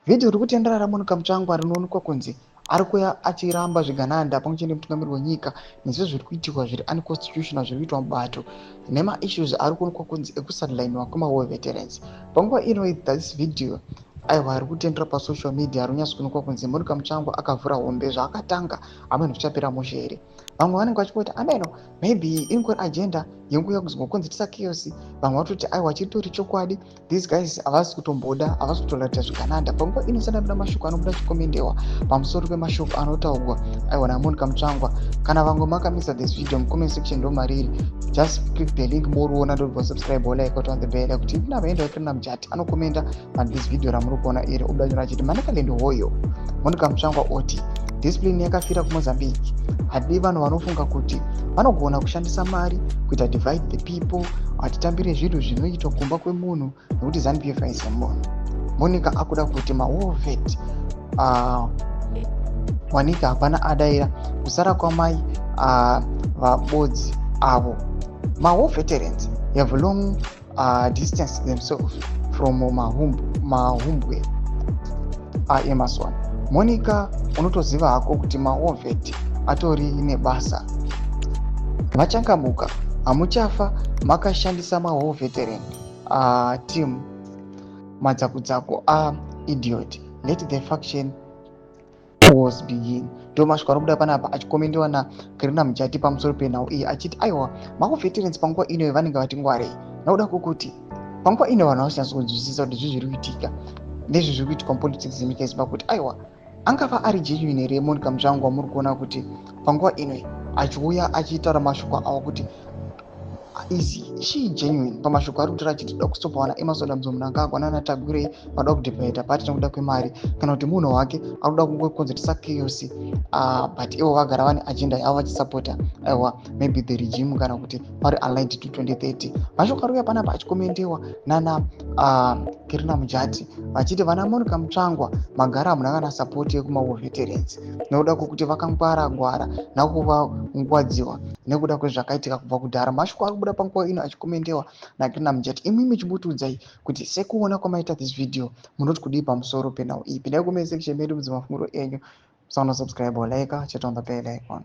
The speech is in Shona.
Vhidhiyo riri kutenderera raMonica Mutsvangwa rinoonekwa kunzi ari kuuya achiramba zvigananda pamwe chete nemutungamiri wenyika nezvizvo zviri kuitikwa zviri unconstitutional zviri kuitwa mubato nemaissues ari kuonekwa kunzi ekusidelinwa kwemawar veterans. Panguva ino this video aiwa ari kutendera pasocial media ari kunyatso kuonekwa kunzi Monica Mutsvangwa akavhura hombe zvaakatanga hameno zvichapera mushe here. Vamwe vanenge vachingoti ameno maybe ingori agenda yenguva yekuzongokonzeresa chaos. Vamwe vatoti aiwa chitori chokwadi, these guys havasi kutomboda, havasi kutoratidza zvigananda. Panguva ino sandapinda mashoko anobuda achikomendewa pamusoro pemashoko anotaurwa aiwa naMonica Mutsvangwa. Kana vamwe makamisa this video, mucomment section ndo mariri, just click the link moriona, ndobva subscribe, like, on the bell kuti kuna vaenda vaKirina Mujati anokomenda this video ramuri kuona iri, obuda nyora achiti Manicaland hoyo. Monica Mutsvangwa oti discipline yakafira kuMozambique. Hatidi vanhu vanofunga kuti vanogona kushandisa mari kuita divide the people. Hatitambire zvinhu zvinoitwa kumba kwemunhu nekuti ZANU PF haisi munhu. Monica akuda kuti mawar vet wanika hapana adaira kusara kwamai vabodzi avo. Mawar veterans have long distanced themselves from mahumbwe aEmmerson. Monica, unotoziva hako kuti mawar vet atori nebasa. Vachangamuka, hamuchafa makashandisa mawar veteran team madzakudzaku aidiot. Let the faction wars begin. Ndo mashoko ari kubuda panapa achikomendewa naKarina Mujati pamusoro penhau iyi, achiti aiwa, mawar veterans panguva ino vanenge vatingwarei nokuda kwokuti panguva ino vanhu havasi kunzwisisa kuti zvii zviri kuitika nezvi zviri kuitika mupolitics yenyika yeZimbabwe, kuti aiwa, angava ari genuine here Monica Mutsvangwa muri kuona kuti panguva ino achiuya achitaura mashoko avo, kuti is she genuine pamashoko ari kutaura achiti toda kustopa vana Emmerson Dambudzo Mnangagwa nana Tagwirei vada kudivida party nekuda kwemari, kana kuti munhu wake ari kuda kungokonzeresa chaos, but ivo vagara vane agenda yavo vachisapota aiwa maybe the regime, kana kuti vari aligned to 2030? Mashoko ari kuuya panapa achikomendewa nana Kerina Mujati vachiti vana Monica Mutsvangwa magara hamuna kana support yekumawar veterans nekuda kwekuti vakangwara ngwara nakuvangwadziwa nekuda kwezvakaitika kubva kudhara. Mashoko ari kubuda panguva ino achikomendewa naKerina Mujati. Imimi chimbotiudzai kuti sekuona kwamaita this video, munoti kudii pamusoro penhau iyi? Pindai comment section medu, mudzi mafungiro enyu. Musaona subscribe or like, chete on the bell icon.